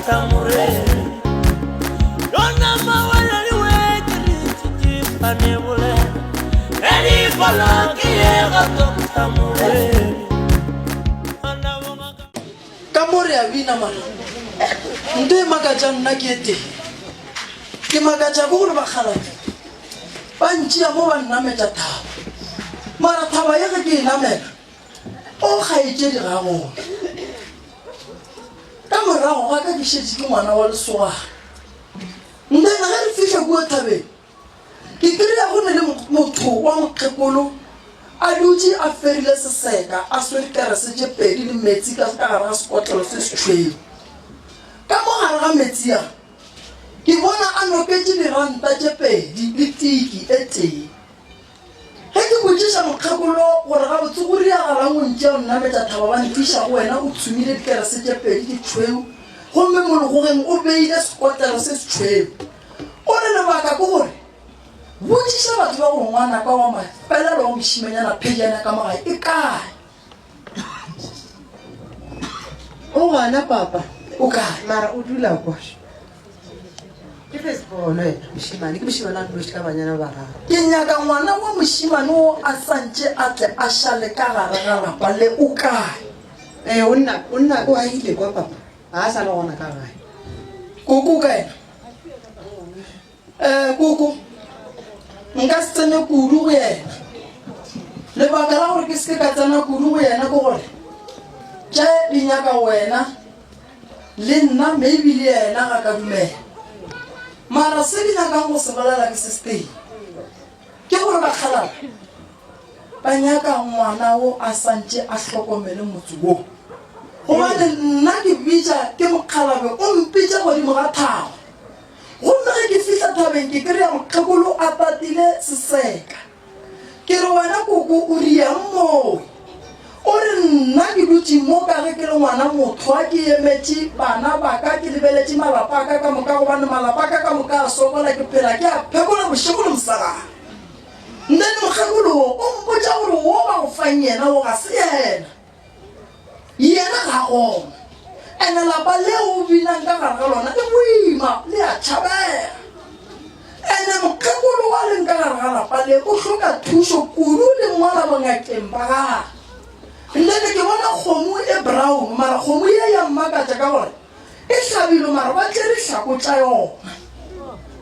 Doctor Moremi. Lona mawele liwe ke re tsitsipane bolela. E di fola ke ye ga Doctor Moremi. Ka mo re a bina mara nto e makatšang nna ke e tee. Ke makatša ke gore bakgalabje ba ntšea mo ba nnametša thaba. Mara thaba ye ge ke e namela o kgaetšedi ga gona. Ka morago ga ka ke šetše ke ngwana wa lesogana. Then ge re fihla kua thabeng Ke kry-a go ne le motho wa mokgekolo a dutše a ferile seseka a swere kerese tše pedi le metsi ka ka gare ga sekotlelo se setšhweu. Ka mo gare ga metsi a, ke bona a noketše diranta tše pedi le tiki e tee. Ge ke botšiša mokgekolo gore gabotse go riagalang o ntšea o nnametša thaba ba ntiša go wena o tshumile dikerese tše pedi tše tšhweu gomme mo legogeng o beile sekotlelo se setšhweu. O re lebaka ke gore botšiša batho ba gore ngwanaka wa mafelelo wa mošimanyana phejana ka mo gae e kae. O gona papa. O kae? Mara o dula kwa. Ke firstborn wena mošemane, ke mošemane a nnoši ka banyana ba bararo. Ke nyaka ngwana wa mošemane o a santše a tle a šale ka gare ga lapa le. O kae? Ee, o nna, o nna, o agile kwa papa. Ga a sa le gona ka gae. Koko o kae? Eh, koko, nka se tsene kudu go yena. Lebaka la gore ke se ke ka tsena kudu go yena ke gore tše di nyaka wena le nna maybe le yena ga ka dumela. Mara se ke nyakang go se bolela ke se setee, ke gore bakgalabje ba nyaka ngwana wo a santše a hlokomele motse wo. Gobane nna ke bitša ke mokgalabje o mpitša godimo ga thaba. Gomme ge ke fihla thabeng ke kry-a mokgekolo a tatile seseka. Ke re wena koko o riang moo? O re nna ke dutše mo ka ge ke le ngwana mothwa ke emetše bana ba ka ke lebeletše malapa a ka ka moka gobane malapa a ka ka moka a sokola ke phela ke a phekola bošego le mosegare. Then mokgekolo wo o mpotša gore wo ba go fang yena wo ga se yena. Yena ga a gona. Ene lapa leo o binang ka gare ga lona le boima, le a tšhabega. Ene mokgekolo wa leng ka gare ga lapa le o hloka thušo kudu le mola bongakeng ba gagwe. Then ke bona kgomo e brown mara kgomo ye ya mmakatša ka gore E hlabilwe mara ba tšere hlako tša yona.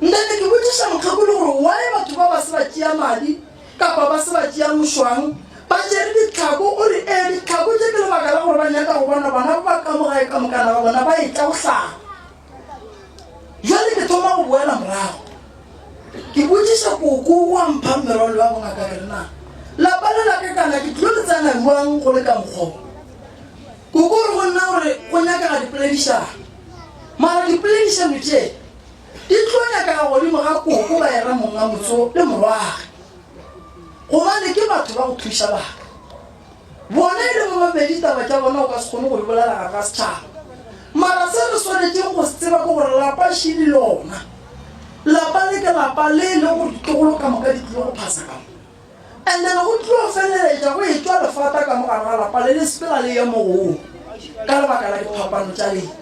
Ntate ke botšiša mokgekolo gore why batho ba ba se ba tšea madi kapa ba se ba tšea mošwang ba tšere ditlhako o re ee ditlhako tše ke lebaka la gore ba nyaka go bona bana ba ba ka mo gae ka mokana ba bona ba etla go hlaba. Jwale ke thoma go boela morago ke botšiša koko wa mpha merwalo ya bongaka ke re na lapa le la ka kana ke tlilo le tsena jwang go le ka mokgwa wo? Koko o re go nna gore go nyakega dipoledišano. Mara dipoledišano tše di tlo nyakega godimo ga koko ba era monga motso le morwage. Gobane ke batho ba go thuša batho. Bona e le ba babedi taba tša bona o ka se kgone go di bolela gare ga setšhaba. Mara se re swanetšeng go se tseba ke gore lapa šidi lona. Lapa le ke lapa le e leng gore ditlogolo ka moka di tlile go phasa ka mo. And then go tlo feleletša go etšwa lefata ka mo gare ga lapa le le sepela le ye mo gongwe ka lebaka la diphapano tša lena.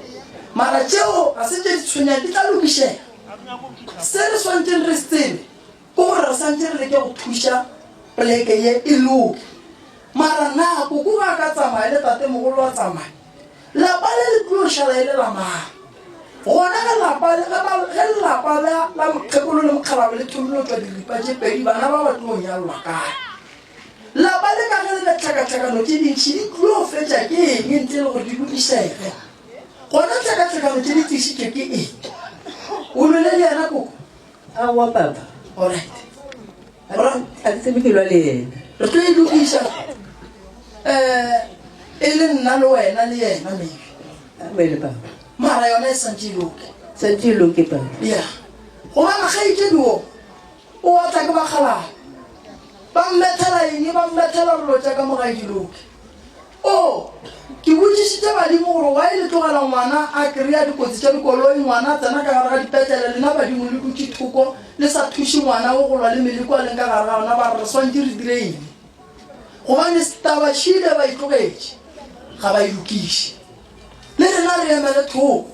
Mara tšeo ga se tše di tshwenyang, di tla lokišega. Se re swanetšeng re se tsebe ke gore re santše re leke go thuša poleke ye e loke. Mara na koko ga a ka tsamaya le tatemogolo a tsamaya, Lapa le le tlo šala e le la mang? Gona ge lapa le, ge ba, ge lapa la, la mokgekolo le mokgalabje le thomile go tšwa diripa tše pedi, bana ba ba tlo nyalwa kae? Lapa le ka ge le le tlhakatlhakano tše dintši di tlo fetša ke eng ntle le gore di lokišege? Gona tlhakatlhakano tše di tlišitšwe ke eng? O lwele le yena koko? Aowa papa. Alright. Ga ke tsebe ke lwa le yena. Re tlo e lokiša um e le nna le wena le yena maybe. Amen papa. Mara yona e santše e loke. Santše e loke papa. Ya. Gobane kgaetšedi wo o otla ke bakgalabje. Ba mmethela eng? Ba mmethela dilo tša ka mo gae di loke. O, ke botšišitše badimo gore why le tlogela ngwana a kry-a dikotsi tša dikoloi, ngwana a tsena ka gare ga dipetlele, lena badimo le dutše thoko le sa thuše ngwana wo go lwa le meleko a leng ka gare ga yona, ba re re swantše re dire eng? Gobane taba šile ba e tlogetše, ga ba e lokiše. Le rena re emele thoko.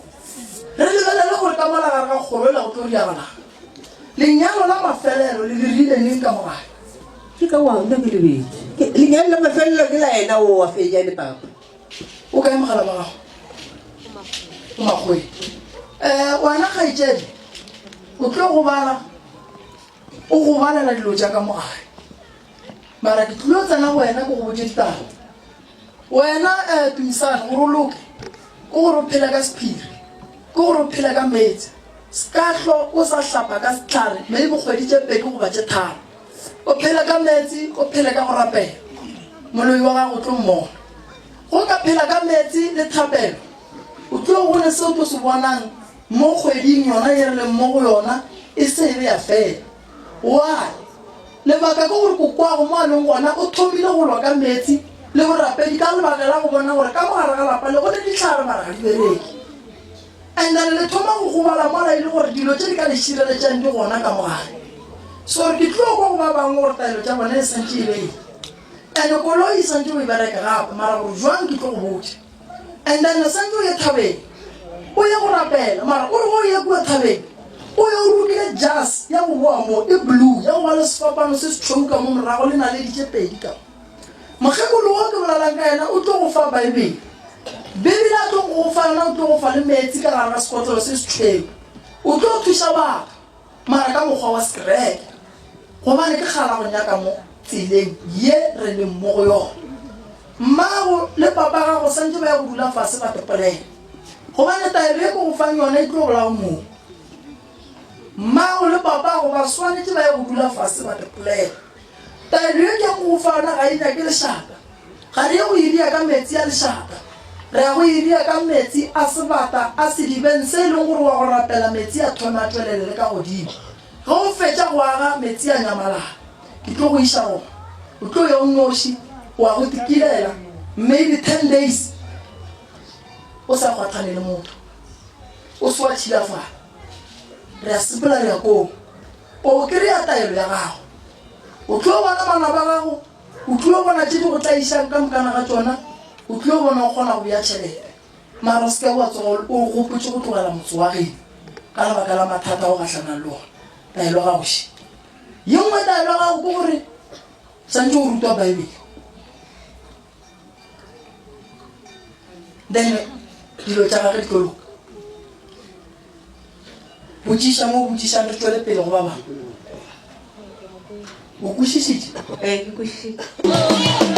Re lebelele gore ka mola gare ga kgoro ela go tlo riagalang. Lenyalo la mafelelo le dirile neng ka mo gae? Ke ka wa nna ke lebetse. Ke- Lenyalo la mafelelo ke la yena o wa Fejane papa. O kae mogala wa gago? O makgweng. Um wena kgaetšedi o tlo gobala o gobalela dilo tša ka mo gae. Mara ke tlilo tsena go wena ke go botše ditaba. Wena um Tumisane gore o loke ke gore o phele ka sephiri, ke gore o phele ka meetse. Ska hlo o sa hlapa ka sehlare maybe kgwedi tše pedi goba tše tharo. O phele ka meetse, o phele ka go rapela. Moloi wa gago o tlo mmona. Go ka phela ka meetse le thapelo, o tlo go ne se o tlo se bonang mo kgweding yona ye re leng mo go yona e se ebe ya fela. Why? Lebaka ke gore kokwago mo a leng gona o thomile go lwa ka meetse le borapedi ka lebaka la go bona gore ka mo gare ga lapa le go ne dihlare mara ga di bereke. And then le thoma go gobala mola e le gore dilo tše di ka le šireletšang di gona ka mo gare. So ke tlo kwa go ba bangwe gore taelo tša bona e santše e be eng. And koloi e santše o e bereke gape mara gore jwang ke tlo go botša. And then santše o ye thabeng o ye go rapela mara o re go ye kua thabeng o ye o rokile jas ya go boa mo e blue ya go ba le sefapano se se tšhweu ka mo morago le naledi tše pedi ka mo. Mokgekolo wo ke bolelang ka yena o tlo go fa Baebele. Bibele a tlo go fa yona o tlo go fa le meetse ka gare ga sekotlelo se se tšhweu. O tlo thuša batho mara ka mokgwa wa sekereke gobane ke kgala go nyaka mo tseleng ye re leng mo go yona. Mmago le papa gago santše ba ya go dula fase ba tepolela gobane taelo ye ke go fang yona e tlo bolao moo. Mmago le papago ba swanetše ba ye go dula fase ba tepolela. Taelo ye ke go fa yona ga e nyake lešata. Ga re ye go e ria ka meetse a lešata. Re ya go e ria ka meetse a sebata a sedibeng se e leng gore wa go rapela meetse a thome a tšwelele le ka godimo. Ge o fetša go aga meetse a nyamalala. Ke tlo go iša gona. O tlo ya o nnoši wa go tikilela maybe ten days o sa kgwathane le motho. O se wa tšhilafala. Re a sepela re ya koo. O kry-a taelo ya gago. O tlo bona manaba a gago, o tlo bona tše di go tlaišang ka mokana ga tšona, o tlo bona o kgona go bea tšhelete. Mara o se ke wa tsoga o gopotše go tlogela motse wa geno ka lebaka la mathata a o gahlanang le ona. Taelo ya gago še. Ye nngwe taelo ya gago ke gore santše o rutwa Baebele. Then dilo tša gage di tlo loka. Botšiša mo botšišang re tšwele pele go ba bangwe. O kwešišitše? Ee, ke kwešišitše.